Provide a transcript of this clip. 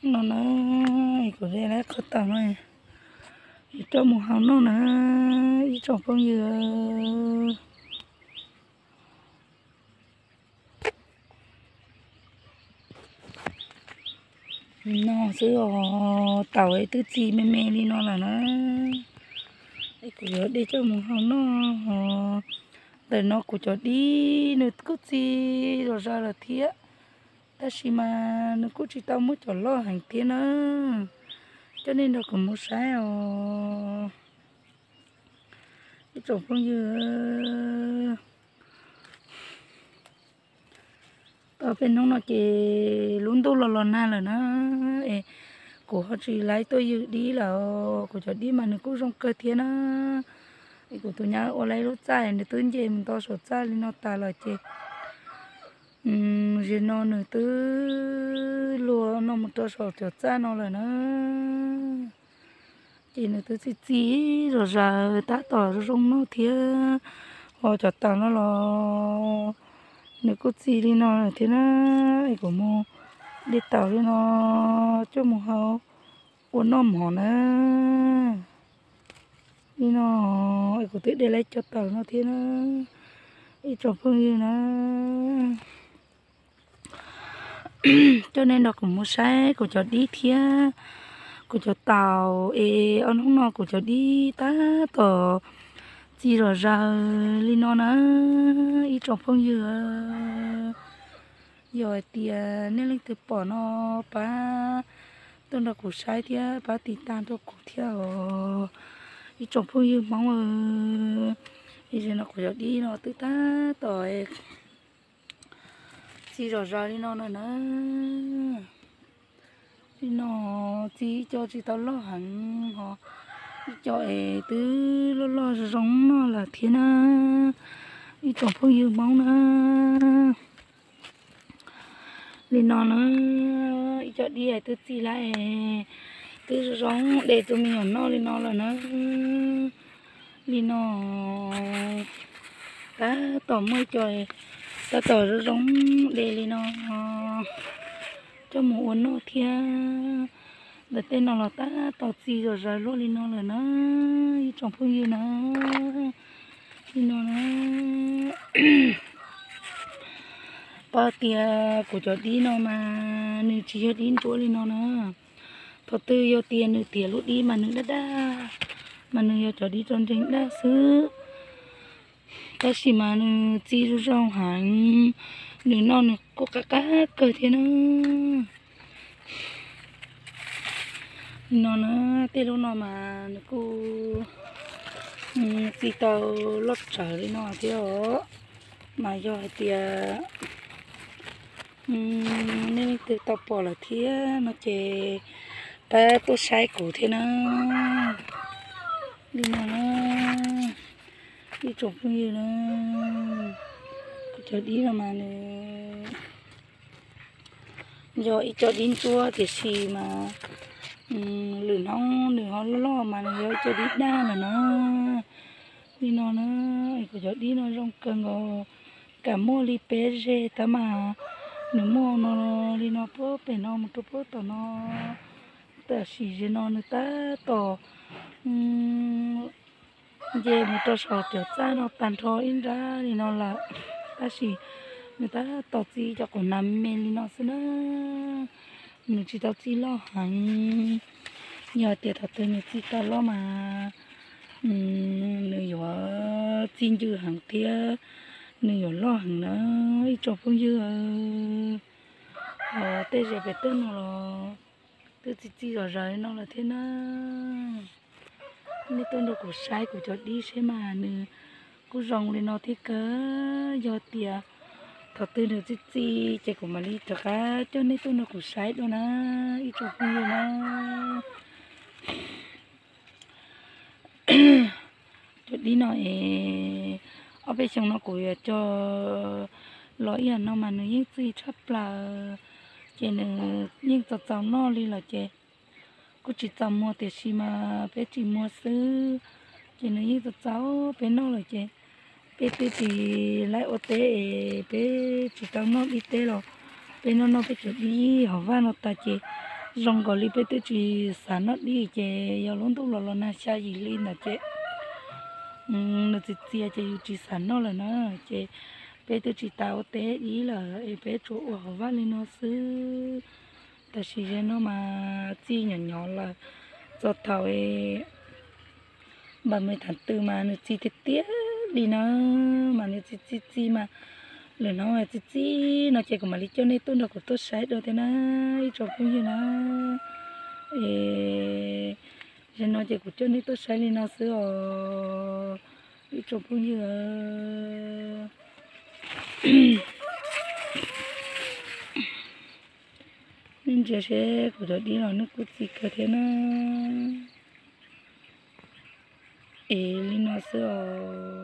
No na, kuv de lawm qhov taum no, yuav coj mus hau noj na, ib tsoom phooj ywg. No xwb os, taum twb txi me me li no lawm na. Es kuv yuav de coj mus hau noj. Ntawm no kuv cov dib nws kuj txi zom zaws lawm thiab, tab sis mas nws kuj tsis tau muab cov loj heev thiab na. Coj nej nrog kuv mus saib os, ib tsoom phooj ywg. Tau peb hnub no ces lub ntuj los los nag lawm na, es kuv ho tsis laib tuaj ywg dib lawm. Kuv cov dib mas nws kuj zoo kawg thiab na. Es kuv tus nyab ua laib lub txaj nws twb nce mus tau saum txaj li no tas lawm ces, zaum no nws twb luag no mus rau saum cov txaj no lawm na. Ces nws twb txi txi zom zaws tab tom zoo zoo noj thiab. Ho cov taum no los nws kuj txi li no thiab na. Es kuv mus de taum li no coj mus hau ua noj mov na. Li no, es kuv twb de lawm cov taum no thiab na, ib tsoom phooj ywg na. Coj nej nrog kuv mus saib kuv cov dib thiab kuv cov taum es ob hnub no kuv cov dib tab tom txi zom zaws li no na, ib tsoom phooj ywg. Yog hais tias nej leej twg pom no pab tuaj nrog kuv saib thiab pab tiv tas rau kuv thiab os, ib tsoom phooj ywg Hmoob. Zaum no kuv cov dib no twb tab tom txi zom zaws li no na. Li no txi ib co tsis tau loj heev ho, ib co es twb loj loj zoo zoo noj lawm thiab na, ib tsoom phooj ywg Hmoob na. Li no na, ib co dib twb txi lawm, twb zoo zoo de rau me nyuam noj li no lawm na. Li no tab tom muaj ib co tab tom zoo zoo de li no coj mus ua noj thiab. Ntawm tej no los tab tom txi zom zaws luaj li no lawm na, ib tsoom phooj ywg na. Li no na, pab tias kuv cov dib no mas nws tsis yog dib ntsuab li no na. Thaum twg yog tias nws tiav lub dib mas nws daj daj, mas nws yog cov dib tso ntsees daj xwb. Tab sis mas nws txi zoo zoo heev, nws noj nws kuj qab qab kawg thiab na. Li no na, tej lub no mas nws kuj txi tau loj tsawv li no thiab os. Mas yog hais tias nej leej twg tau pom lawm thiab no ces pab tuaj saib kuv thiab na. Li no na, ib tsoom phooj ywg na, kuv cov dib no mas nws yog ib co dib ntsuab tiam sis mas lwm hnub nws ho loj loj mas nws yog ib co dib daj lawm na. Li no na, kuv cov dib no zoo kawg nkaus, kam muaj li peb zeg tab mas nws muaj no li no puag pem no mus rau puag tom no. Tam sim zaum no nws tab tom nce mus rau saum cov txaj no tag nrho ib nrab li no lawm, tab sis nws tab tom txi cov quav hnav me li no xwb na, nws tsis tau txi loj heev. Yog tias thaum twg nws txi tau loj mas nws yuav txi ncw heev thiab nws yuav loj heev na, ib tsoom phooj ywg. Tej zaum pem tej no los twb txi txi zom zaws li no lawm thiab na. Nej tuaj nrog kuv saib kuv cov dib seb mas nws kuj zoo li no thiab kawg. Yog tias thaum twg nws txi txi ces kuv mam li rov qab coj nej tuaj nrog kuv saib dua na, ib tsoom phooj ywg na. Cov dib no es ob peb xyoo no kuv yuav cog los ib yam no mas nws yeej txi tshaj plaws, ces nws yeej txaus txaus noj li lawm ces kuj tsis txaus muag tiam sis mas peb tsis muag xwb, ces nws yeej txaus txaus peb noj lawm ces peb twb tsis laib ua teb es peb tsis tau noj dib teb los peb noj noj peb cov dib hauv vaj no tas ces Zoo nkaus li peb twb tsis xav noj dib ces yog lub ntuj los los nag xya yim li ntawd ces nws txias txias ces yus tsis xav noj lawm na. Ces peb twb tsis tas ua teb dib lawm es peb tsuas ua hauv vaj li no xwb. Tam sim ze no mas txij nyob nyob lawm, txog thaum npam me tham tw mas nws txias tiag tiag li na, mas nws txias txias txias mas lwm hnub txias txias no ces kuv mam li coj nej tuaj nrog kuv tuaj saib dua thiab na, ib tsoom phooj ywg na. Es ze no ces kuv coj nej tuaj saib li no xwb os, ib tsoom phooj ywg. Nej ntsia seb kuv cov dib los nws kuj txias kawg thiab na. Es li no xwb os.